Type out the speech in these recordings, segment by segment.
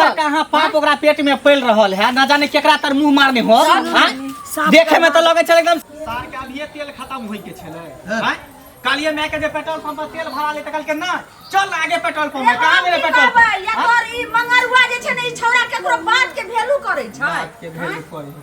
केकर कहाँ पाप ओकरा पेट में पल रहल है ना जाने केकरा तर मुंह मारने हो हाँ? देखे में तो लगे छल एकदम सार के अभिये तेल खत्म होई के छलै हाँ? कालिए मैं के जे पेट्रोल पंप पर तेल भरा ले त कहलके ना चल आगे पेट्रोल पंप है कहाँ मेरे पेट्रोल पंप या तोर ई मंगरुआ जे छै ने ई छौड़ा केकरो बात के वैल्यू करै छै बात के वैल्यू करै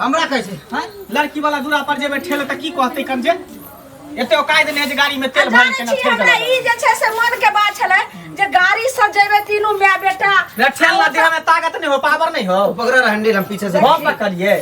हमरा कहै छै हाँ? लड़की वाला दूरा पर जेबै ठेले त की कहतै कन जे एते औकात नहि जे गाड़ी में तेल भर के जानै ना छी ठेल हमरा देलक। ई जे छै से मन के बात छलै जे गाड़ी से जेबै तीनू माय बेटा रे ठेल ला देह में ताकत नहीं हो पावर नहीं हो पकड़ रहा हैंडल हम पीछे से हम पकड़िए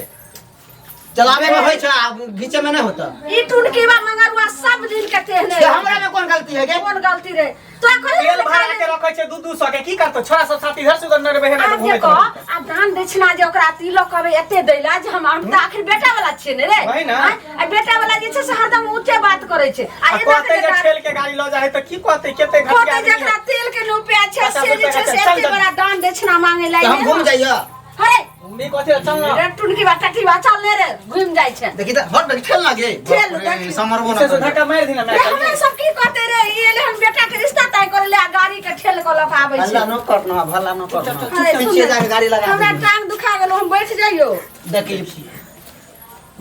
चलावे में होय छै आ घीचे में नहीं होता ई टुनकीवा मंगरुआ सब दिन के तेहने से हमरा में कौन गलती है के कोन गलती रे तो कहली तेल भरा के रखै छै दू दू सौ के की करतो छोरा सब साथी इधर से उधर न रहबे आब घूमे जे कह आ दान दक्षिणा जे ओकरा तिलक कहबै एते दैला जे हम हम तऽ आखिर बेटा वाला छियै ने रे वही ने। आँय? आ बेटा वाला जे छै से हरदम ऊँचे बात करै छै आ आ एना कहतै के जे जे ठेल के गाड़ी लऽ जाइ तऽ की कहतै कते घटिया कहतै आदमी जेकरा तेल के रुपया छै 50 से जे छै से रुपया एते चल, चल। बड़ा दान दक्षिणा मांगे तऽ ला हम घूम जाइए अरे घूमी कथी चल ना रे टुनकी बा टटी बा चल ने रे घूम जाइ छै देखी तऽ हट देखी ठेल लागे ठेल, देखी। समरबो से ना धक्का मारि दिना रे हमरा सब की कहते रे ई एले हम बेटा के रिश्ता तय करे ले आ गाड़ी के ठेल के लऽ के आबै छै हल्ला न करना भला न करना अरे, सुन पीछे ने, जाके गाड़ी लगा हमरा देबी। टांग दुखा गेलो हम बैठ जाइयो देखी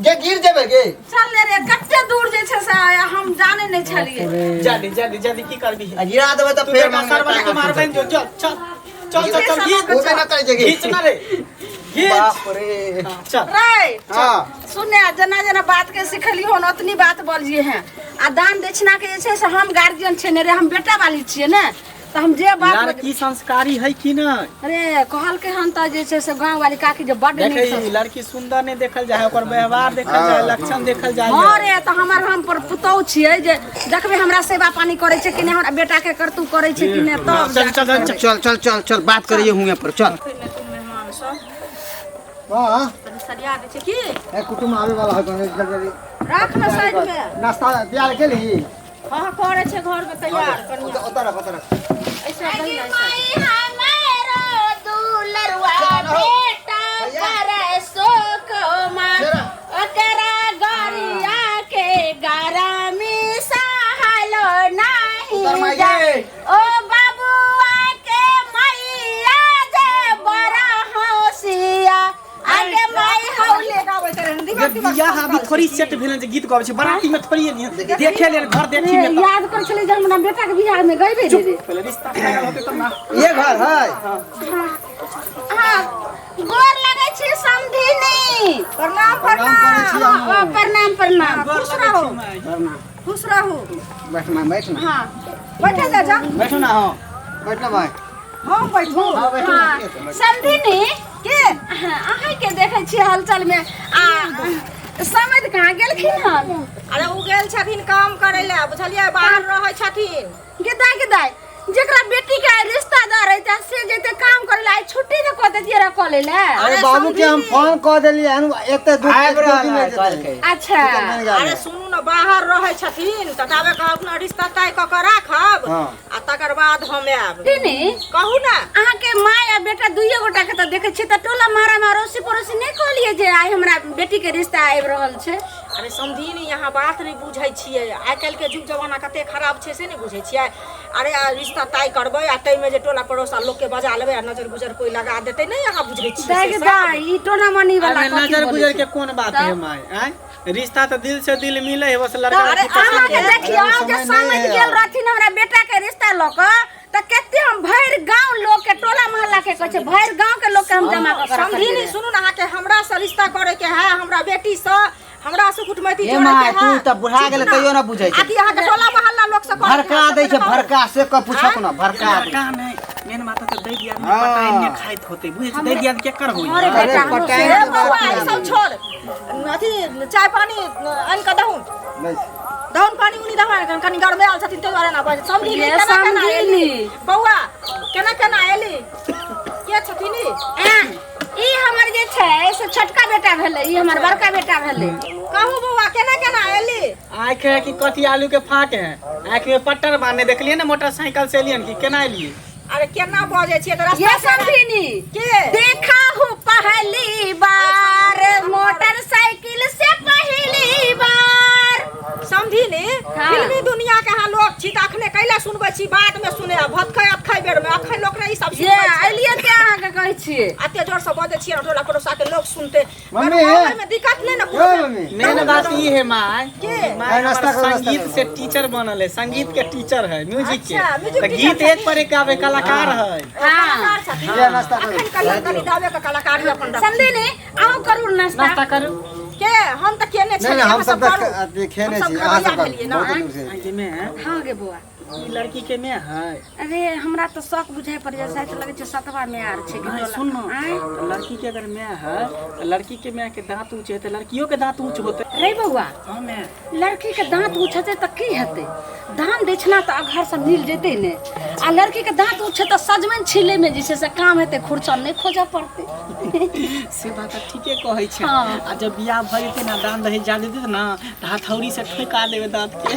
जे गिर जेबे गे चल ने रे कते दूर जे छै से हम जाने नहि छलियै जल्दी जल्दी जल्दी की करबी आ गिरा देबे तऽ तू फेर बेटा सरवला के मारबै जो चल चल चल चल चल घीच ओबे ना करै छै गे घीच ना रे घीच बाप रे चल रे हां सुने जेना जेना बात के सिखलियो हन ओतनी बात बोलिए हैं आ दान दक्षिणा के जे छै से हम गार्जियन छियै ने रे हम बेटा वाली छियै ने तऽ हम जे बात लड़की संस्कारी है कि नहीं अरे कहलकै हन तऽ जे छै से गाँव वाली काकी जे बड्ड देखे नीक ई लड़की सुंदर नहीं देखल जाए ओकर व्यवहार देखल जाए लक्षण देखल जाए हँ रे तऽ हमर हम पर पुतहु छियै जे देखबै हमरा सेवा पानी करै छै कि नहि हमरा बेटा के करतू करै छै कि नहि तब चल चल चल चल चल चल चल चल बात करिए हुए पर चल हां तनी सरिया दै छै की ए कुटुम आवे वाला है जल्दी जल्दी राख ने साइड में नाश्ता तैयार के ली हँ हँ करै छै घरमे तैयार कनिया उतर रख उतर रख ऐसे दही ना ऐसे दुलरुआ बेटा करे शोक मार ओकरा गरिया के गरमी सहलो नाही जा ओ बाबुआ के मैया जे बड़ा होशिया आगे माई हौले ये बियाह अभी थोड़ी सेट भेल जे गीत गाबै छै बराती में थोड़ी एलियै देखे लेल घर देखी में तऽ याद कर छलै जे हमरा बेटा के बियाह में गइबे रे पहिले रिश्ता फाइनल होतै तब ना ये घर है हाँ गोर लगै छी समधिनी प्रणाम प्रणाम करै छी हाँ, हमहूँ। हाँ, प्रणाम प्रणाम खुश रहू खुश रहू बैठना बैठना हाँ बैठे जा जा बैठो ना हो बैठना भाई हम बैठू हाँ बैठना हाँ समधिनी के अहाँ के देखै छी हलचल में आ समझ कहाँ गेलखिन हन अरे ओ गेल छथिन काम करै लए बुझलियै बाहर रहै छथिन गेदाय गेदाय जेकरा बेटी के रिश्तेदार है से जेते काम करे ला छुट्टी ने कऽ देतियै रह कऽ ले ला अरे बाबू के हम फोन कऽ देलियै हन एते दू आबि दू रहल दिन है लागि कल जेतै। के अच्छा अरे सुनू ने बाहर रहै छथिन तऽ ताबे कहब अपना रिश्ता तय कऽ कऽ राखब हाँ। आ तकर बाद हम आयब दीनी कहू ने अहाँके माय आ बेटा दुइये गोटा के तऽ देखै छियै तऽ टोला मारा में अड़ोसी पड़ोसी नहि कहलियै जे आइ हमरा बेटी के रिश्ता आबि रहल छै अरे समधिन यहाँ बात नहि बुझै छियै आइ काल्हिके युग जमाना कते खराब छै से नहि बुझै छियै अरे आ रिश्ता तय करबै आ ताहिमे जे टोला पड़ोस आ लोकके बजा लेबै आ नजर गुजर कोइ लगा देतै नहि अहाँ बुझै छियै दाइ से गे सब? दाइ ई टोना मनी वाला अरे कथी नजर बोलै गुजर छै? के कोन बात है my आय रिश्ता तो दिल से दिल मिले है बस लड़का अरे लड़की पसंद अहाँके है। देखियौ अरे जे ओ समय समझ नहि है गेल आब। रहथिन हमरा बेटा के रिश्ता लऽ कऽ तऽ कते हम भरि गांव लोग के टोला मोहल्ला के कहै छै भरि गांव के लोग के हम जमा कऽ के समझी रखलियै नहीं सुनू ने अहाँके हमरा से रिश्ता करे के है हमरा बेटी से हमरा से कुटमैती ए जोड़े माय, के है तू तऽ बुढ़ा गेलै तैयो ना बुझै छै। आकि अहाँके टोला मोहल्ला लोक से करे के भड़का है, दै छै से कहू। भड़का से कऽ पूछक ना भड़का दै लड़का नहीं मेन बात है दै दिया हाँ। पटाइन ने खाइत होते बुझै छै दै दिया केकर होई अरे अरे बेटा हमरो पटाइन से- ए के बात बौआ नहि। ई सब छोड़ अथी चाय पानी आनि कऽ दहुन नहीं। दहुन पानी उनी दहुन कनि गरमे आयल छथिन ताहि दुआरे ना बजै समझी ये केना केना समझी एली नी। बौआ केना केना एली के छथिन ई? ऐं, ई हमर जे छै से छोटका बेटा भेलै ई हमर बड़का बेटा भेलै कहू बौआ केना केना एली आँख है कि कथी आलू के फाट है आँख में पट्टर बांधने देखलिए ना मोटरसाइकिल से एलियन कि केना एलिए अरे केना बजै छियै तऽ ये रास्ता केना- समधिनी के देखा हूँ पहली बार मोटरसाइकिल से पहली बार समझी ने हाँ। फिल्मी दुनिया के अहाँ लोक छी तऽ अखने कैला सुनबै छी बाद में सुने भतखै अतखै बेर में अखन लोक ने ई सब ये सुनबै छै एलियै ते अहाँके कहै छियै। एते जोर से बजै छियै टोला पड़ोसा के लोग सुनते। मम्मी, में दिक्कत नहीं ना। यो मम्मी। मेन बात ई है माय, के? माय नाश्ता हमर करो, नाश्ता संगीत करो। से टीचर बनल है, संगीत के टीचर है, म्यूजिक के। अच्छा, म्यूजिक तऽ टीचर गीत एक पर एक गावे कलाकार है। कलाकार छथिन। लिअ नाश्ता करू। अखन कहियो कनि गावे के कलाकारी अपन रखू। समधिनी, अहूँ करू नाश्ता। नाश्ता करू। के हम तऽ केने नहीं छलियै, नहीं, हम अहाँ सब तऽ करू। अथी खेने हमसब छी, अहाँ सब खबरिया भेलियै बहुत ने। दूर से। आइ मे हाँ गे बौआ। ई लड़की के में है? अरे हमरा तऽ शौक बुझाइ पड़ै छै, शायद लगै छै सतवा में आर छै कि नहीं, टोला। सुन न, आँय? लड़की के अगर माय है तऽ लड़की के माय के दांत ऊंच हेतै, लड़कियों के दांत ऊंच होतै। रे बौआ। हाँ माय। लड़की के दांत ऊँच हेतै तऽ की हेतै? दान दक्षिणा तऽ घर से मिल जेतै ने, आ लड़की के दांत ऊँच छै तऽ सजमनि छिलै में जे छै से काम हेतै, खुरचन नहि खोजऽ पड़तै। से बात तऽ ठीके कहै छै। हाँ। आ जब बियाह भऽ जेतै ने, दान दहेज ज्यादा देतै ने, तऽ हथौड़ी से ठोका देबै दांत के।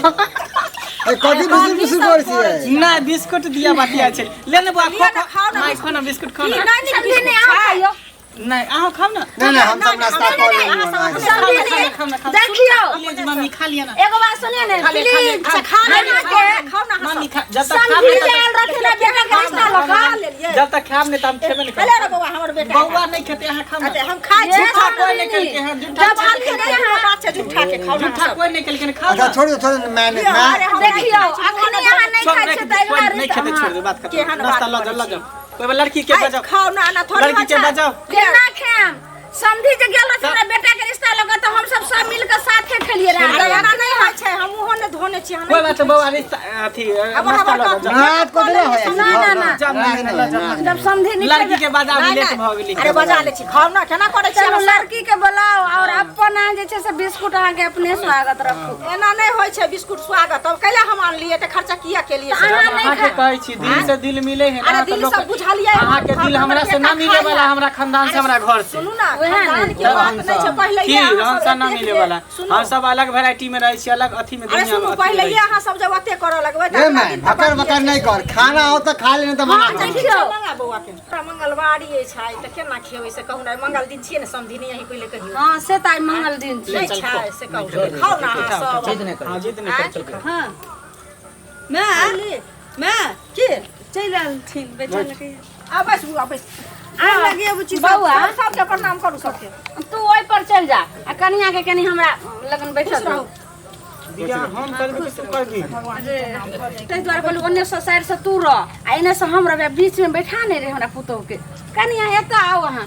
ए, कथी बिसुर बिसुर करै छियै? ना, बिस्कुट दिया बतिया छै। ले ने बौआ, लिअ ने, खो। खाओ ने। माय, खो ना, बिस्कुट खो की ना। नहि नीक समधिनी, बिस्कुट अहाँ छै? खाइयौ। नहीं, अहाँ खाओ ना। नहीं नहीं, हम सब नाश्ता नहीं, कऽ नहीं, लेलियै। अहाँ सब हन। समधिनी, खाओ ना, खाओ। देखियौ। प्लीज मम्मी, खा लिया ना। एगो बात सुनिए ने। खा ले, खा ले, प्लीज। खा। खा नहीं, लेना नहीं, के, खाओ ना अहाँ मम्मी सब। खा, जब तक खाब समधी नहीं जे आयल रहथिन ने बेटा के रिश्ता लऽ खा कऽ। लेलियै। जब तक खाब नहीं, तब हम खेबे नहीं। हेलो रे बौआ, हमर बेटा। बौआ नहीं खेते, अहाँ खाओ ना। अच्छा, हम खाइ छी। झूठा कोई नहीं केलकै हन, झूठा। जब आखिर नहि, अहाँ बात छै झूठा के, खाओ ना झूठा अहाँ सब। कोई नहीं केलकै, खाओ अच्छा ना। छोड़ियौ छोड़ियौ, मैं लिअ, अरे मैं हम देखियौ, अखनी अहाँ नहि छोड़, खाइ नहीं छियै तऽ अगिला नहीं रिश्ता। खेते, छोड़ दे बात खत्म। केहन नाश्ता बात लऽ जाओ, करै लऽ छी? जाओ। कोई लड़की के आइ, बजाओ। खाओ ना, ना थोड़ी लड़की के होइ छै। बजाओ। केना खायब? समधी जे गेल रहथिन ने बेटा के रिश्ता लऽ कऽ, तऽ हमसब सब मिल कऽ साथे खेलियै अरे रहे। एना नहि होइ छै, हम ओहो नहि धोने छी, हम कोई बात नहीं, बौआ रिश्ता अथी हमर नाश्ता लऽ हमर जाओ। नाच को देले होय। ना, ना, ना। जाओ, मम्मी, लऽ जाओ। जब समधी निकल लड़की के बजाबू, नहि, लेट नहि। भऽ गेली। अरे बजा लै छी, खाओ ना, केना करै छी चलू अहाँ सब? लड़की के बोलाओ और अपन अहाँ जे छै से बिस्कुट अहाँके अपने स्वागत रखू। एना नहि होइ छै बिस्कुट स्वागत। तब कैला हम आनलियै? तऽ खर्चा किया केलियै से? अहाँ नहि अहाँके खा कहै छी, दिल से दिल मिले है अरे ना, तऽ दिल लोक से बुझलियै हम, अहाँके दिल हम हमरा से बेटा ना मिले वाला, खाइए। हमरा खानदान से, हमरा घर से। सुनू ना, वएह ने। खानदान के बात नहि छै, पहिले की अहाँ हम सब सब ना एतेक मिले जे- वाला। सुनू। हम सब अलग वैरायटी में रहै छी, अलग अथी में अरे दुनिया में सुनू, अथी पहिले रहै छी। अहाँ सब जब ओते करऽ लगबै तऽ ए अगला मैं दिन तऽ भकर बाकिए भकर छै। नहीं कर, खाना हो तऽ खा लेने तऽ मना हाँ, कर। देखियौ। मंगा बौआ के, हमरा मंगलवारी अछि आइ, तऽ केना खेबै से कहू ने? आइ मंगल दिन छियै ने समधिनी, अहीं पहिले कहियौ। हाँ, से तऽ आइ मंगल दिन छै। नहि छै से कहू, खाउ ना अहाँ सब। जिद नहि करू। हाँ, जिद नहीं कर, चल खाओ। हाँ माय, माय। की? चलि आयल बेचा लगे। आ बैस बौआ, बैस। आइ लगे बुची सब। बौआ। सबके प्रणाम करू सबके। तू ओहि पर चलि जा आ कनिया के कनि हमरा लगन बैठल खुश रहू। बियाह हम करबै कि तू करबी? ताहि दुआरे कहलहुँ, ओन्ने से साइड से तू रह आ एने से हम रहबै, बीच में बैठा नहि रहे हमरा पुतोहु के। कनिया, एतऽ आउ अहाँ।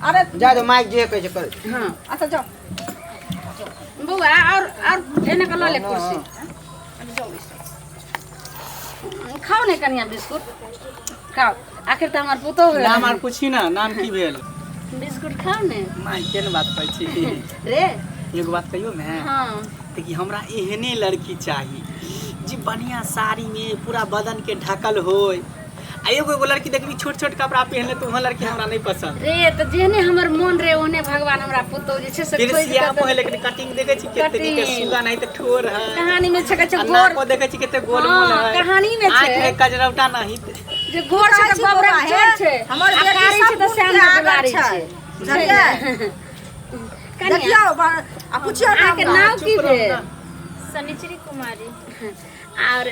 अरे जा दो, माइक जे कहै छै कर। हाँ। अच्छा जाओ। बौआ, और और एने के लऽ ले कुर्सी। खाओ ने कनिया, बिस्कुट खाओ, आखिर तऽ हमर पुतोहु है। नाम आर पूछी ना, नाम की भेल? बिस्कुट खाओ ने। माय, केहन बात कहै छी? रे। एगो बात कहियौ ने? हाँ। देखी, हमरा एहने लड़की चाही जे बढ़िया साड़ी में पूरा बदन के ढकल होय, आ एगो एगो लड़की देखबी छोट छोट कपड़ा पहनले, तऽ वहाँ लड़की हमरा नहीं पसंद। रे, तऽ जेहने हमर मोन रे ओहने भगवान हमरा पुतोहु जे छै से फिर खोजि सिया कऽ पहिल, लेकिन कटिंग देखे छी कते नीक। कटिंग। सुगा नहीं तऽ ठोर है। कहानी में छै, कहै छै आ गोर नाको देखे छी कते गोल मोल हाँ, है। कहानी में छै। आँख में कजरौटा नहीं। जे गोर छै तऽ गोबरा चोर छै, हमर आ बेटी कारी सब छै तऽ गुण श्याम के के आदर दुलारी छै। छै। बुझलियै? कनिया, देखियौ, आ पुछियौ अहाँके नाम। नाम की भेल? शनिचरी कुमारी। और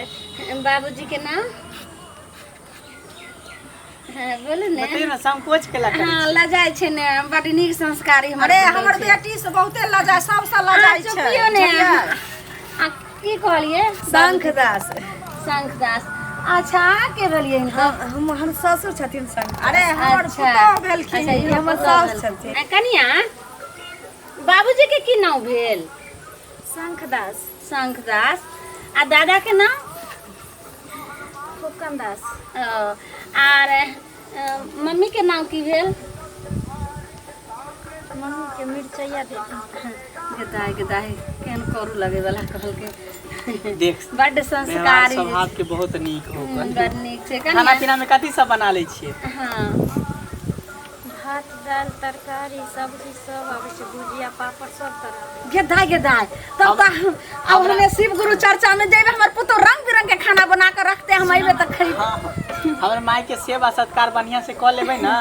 बाबूजी के नाम? हाँ, बोलू ने। बतैयौ ने, संकोच केला करै हाँ, छी? लजाइ छै ने, बड नीक संस्कारी हमर अरे पुतोहु हमर छै। बेटी से बहुते लजाय, सबसे लजाय अहाँ छै। चुपियौ ने। बुझलियै? आ की कहलियै? शंखदास। शंखदास। अच्छा, अहाँ के भेलियै हिनकर? हम हम ससुर छथिन शंख। अरे हमर अच्छा। पुतोह भेलखिन। अच्छा, ई हमर पुतोह साउस भेल। छथिन। आ, कनिया, बाबूजी के की नाम भेल? शंखदास। शंखदास। आ दादा के नाम? फुकन दास। ओ, आर मम्मी के नाम की भेल? मम्मी के मिरचैया भेल। गेदाय गेदाय, केहन करू लगे वाला कहलकै। देख, बड्ड व्यवहार संस्कारी। स्वभाव के बहुत नीक हो। बड्ड नीक छै खाना कनिया। पीना में कथी सब बना लै छियै? हाँ। भात, दालि, तरकारी, सब्जी सब आबै छै, भुजिया, पापड़ सब तरह। गेदाय गेदाय, तब तऽ अब हमे शिव गुरु चर्चा में जेबै, हमर पुतोह रंग बिरंग के खाना बना के रखते, हम अइबे तऽ खैबै। हाँ, हमर माय के सेवा सत्कार बढ़िया से कऽ लेबै ना?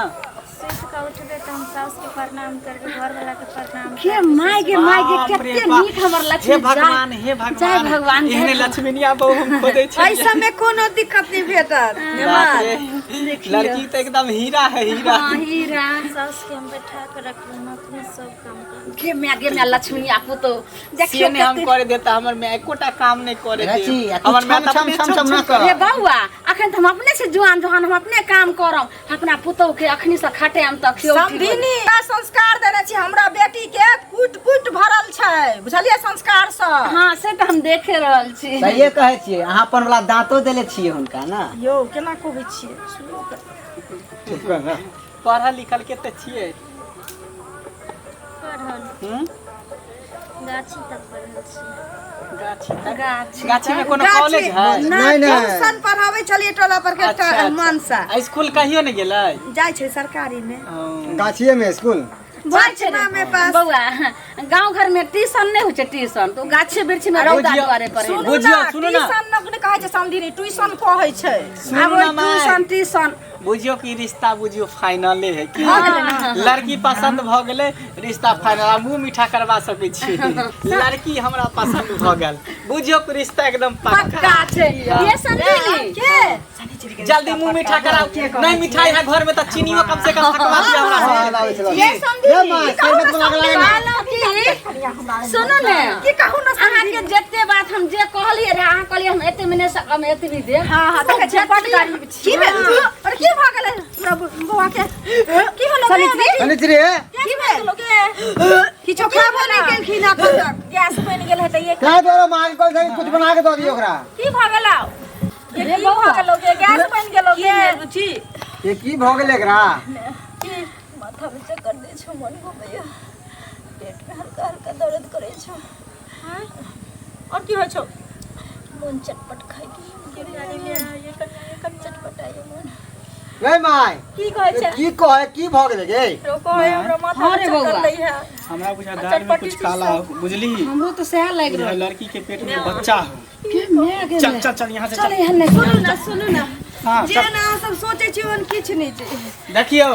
सुति कऽ उठबै तऽ हम साउसके प्रणाम करबै, घरवलाके प्रणाम के करबै। माय गे, माय गे। बाप रे कते बाप। नीक हमर लक्ष्मी। हे भगवान, हे भगवान। जय भगवान, जय एहने भगवान। लक्ष्मीनिया बहु हम खोजै एहि छियै। सबमे कोनो दिक्कत नहि भेटत। बाप रे। लड़की तो एकदम हीरा है हीरा। हाँ हीरा। सास के हम बैठा के रखलहुँ, अपने सब काम कर। गे माय गे माय लक्ष्मी आपो तो देखियो से नहीं हम करे देता, हमर माय एकोटा काम नहीं करे दे। चाची, आ तू हमर माय छम तऽ छम अपने छम छम ना कर। रे बौआ अखन तऽ हम अपने से जुआन जुआन हम अपने काम करब, अपना पुतोह के अखनी से खटाम तऽ खियौ। समधिनी संस्कार देने छी हमरा बेटी के, कुट कुट भरल छै बुझलियै संस्कार से। हाँ से तऽ हम देखे रहल छी। सहिए कहै छियै, अहाँ अपन वाला दाँतो देले छियै हुनका ना। यौ केना कहै छियै सुनू तऽ। पढ़ल लिखल के तऽ छियै? पढ़ल हम्म? गाछी तक पढ़ल छी। गाछी तक? गाछी गाछी में कोनो कॉलेज है? नहि, नहि। ट्यूशन पढ़ाबै छलियै टोला पर के अच्छा, एकटा अच्छा। मनसा। आ स्कूल कहियो नहीं गेलै? जाइ छै सरकारी मे। गाछिए में स्कूल। जाइ छै रे। में पास। बौआ गाँव घर में ट्यूशन नहीं होइ छै, ट्यूशन तो गाछे वृक्ष में रौदा बुझियौ- दुआरे पर सुनू बुझियौ, ना, सुनू ना। ट्यूशन नहि कहै छै समधिनी, ट्यूशन कहै छै। सुनू आब ना my, tuition tuition बुझियौ कि रिश्ता बुझियौ फाइनले है कि लड़की पसंद भ गेलै, रिश्ता फाइनल। आ मुंह मीठा करवा सकै छी, लड़की हमरा पसंद भ गेल, बुझियौ कि रिश्ता एकदम पक्का। पक्का छै ये समझली के जल्दी मुंह मीठा कराओ, नहीं मिठाई है घर में तो चीनियो कम से कम थकवा दिया हमरा से। लाबै छलहुँ। ये समझली ये माय, शरबत बना के लागे ना। कहलहुँ कि सुनू ने की कहू ना अहाँके जते बात हम जे कहलियै रहे, अहाँ कहलियै हम एते में नहि सकब, हम एतबी देब। हाँ हाँ देखै छियै बड गरीब छी। की भेल? अरे की भऽ गेलै हमरा बौआ के? की भेल सनिचरी हे, की भेल गे? किछो खाबो नहि केलखिन एखन तक। गैस बनि गेल हेतै ये। काहे तोरा माँ के कहै छै कुछ बना के दऽ दियौ ओकरा। की भऽ गेलौ ये? की भऽ गेलौ गे? गैस बनि गेलौ गे? ये की भऽ गेलै एकरा? की माथा में चक्कर दै छौ, मन घुमैया, पेट में हल्का हल्का दर्द करै छौ। और की होइ छौ? मन चटपट खाइ के चटपटाइए मन। रे माय, की कहै छै? की कहै की भऽ गेलै गे? रो कहै हमरा माथा हाँ में रे चक्कर बौआ। दै है। हमरा बुझा दाल में कुछ काला हो, बुझली? हमरो तऽ सएह लागि रहल। लड़की के पेट में बच्चा हो। के माय गे चल माय। चल चल यहाँ से चल चल। एहन नहि। सुनू ना सुनू ना, हाँ जे चल। ना अहाँ सब सोचै छी ओहन किछु नहि छै। देखियौ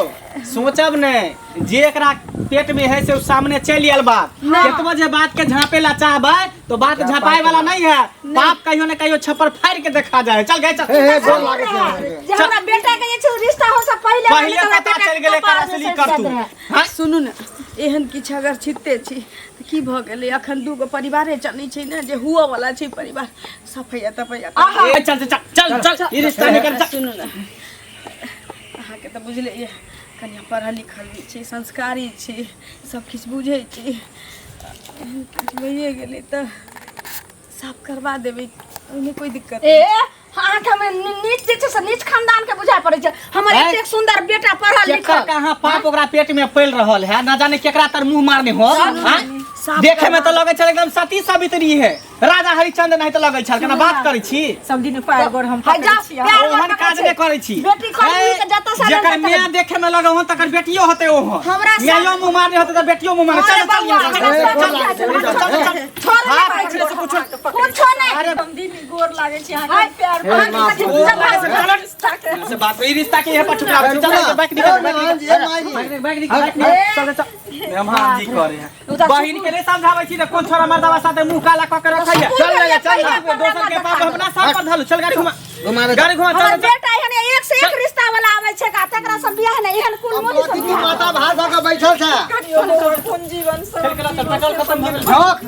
सोचब नहीं, जे एकरा पेट में है से उ सामने चलि आयल बात। केतबो जे बात के झांपे ला चाहबै तो बात झांपाए वाला नहीं है। बाप कहियो ने कहियो छप्पर फाड़ के देखा जाए। चल गए चल। हे हे गोर लागै छै हमरा के। जे हमरा बेटा के जे छै रिश्ता हो से पहिले पहिले पता चलि गेलै एकर असली करतूत। हाँ? सुनू ने, एहन किछु अगर छिते छी तऽ की भऽ गेलै? अखन दूगो परिवारे चलै छै ने, जे हुअ वाला छै परिवार सफैया तफैया। ए, चल चल चल चल चल, ई रिश्ता निकल चल। सुनू ने, अहाँके तऽ बुझले यऽ कनिया पढ़ल लिखल भी छी, संस्कारी छी, सब किछु बुझै छी। एहन किछु भइए गेलै तऽ साफ करवा देबै, ओहिमे कोइ दिक्कत ए अहाँके हम नीच जे छै से नीच खानदान के बुझाय पड़ै छै। हमर हैं? एतेक सुंदर बेटा पढ़ल केकर लिखल कहाँ पाप ओकरा पेट में फैल रहल है, न जाने केकरा तर मुंह मारने हो। हाँ? देखे में तो लगे छल एकदम सती सावित्री है, राजा हरिश्चंद्र नहीं तो लगे छल। केना बात करै छी? समधिनी पाएर गोर हम हाय पकड़ै जाओ, छी। प्यार ओहन पकड़ै काज छै। नहि करै छी। बेटी करबी के जतऽ साधन जेकर ततऽ। माय देखे में लगे हो तकर बेटियो होते ओहो। हमरा मायो मुंह मारने होते तऽ बेटियो मुंह मारने। चल चल यहाँ से, अरे चल, बौआ, चल, चल, चल, चल। छोड़ हाथ नहि पकड़े से कुछो कुछो नहीं। अरे समधिनी गोर लागै छी अहाँके, प्यार हे माँ, ओ मारे से चल। से बात ई रिश्ता के यहाँ पर ठुकराबै छी। चल बैक निकल, बैक हाँ जी, हे माय जी। निकल, बैक निकल, बैक निकल। चल चल मेहमान जी करे हैं। बहिन के नहीं समझाबै छी रे, कोन छोरा मर्दावा साथे मुंह काला क के रखै है। चल रे, चल ना। दोसर के बाप अपना साथ पर धलु। चल गाड़ी घुमा, घुमाबे गाड़ी घुमा, चल हमर चल। बेटा एहन एक से एक रिश्ता वाला आबै छै का तकरा सब बियाह नहि एहन कुल मोली सब की बियाह। माता भात धऽ के बैठल छै। कोन जीवन चल चल, पेट्रोल खत्म भऽ गेल। झोंक।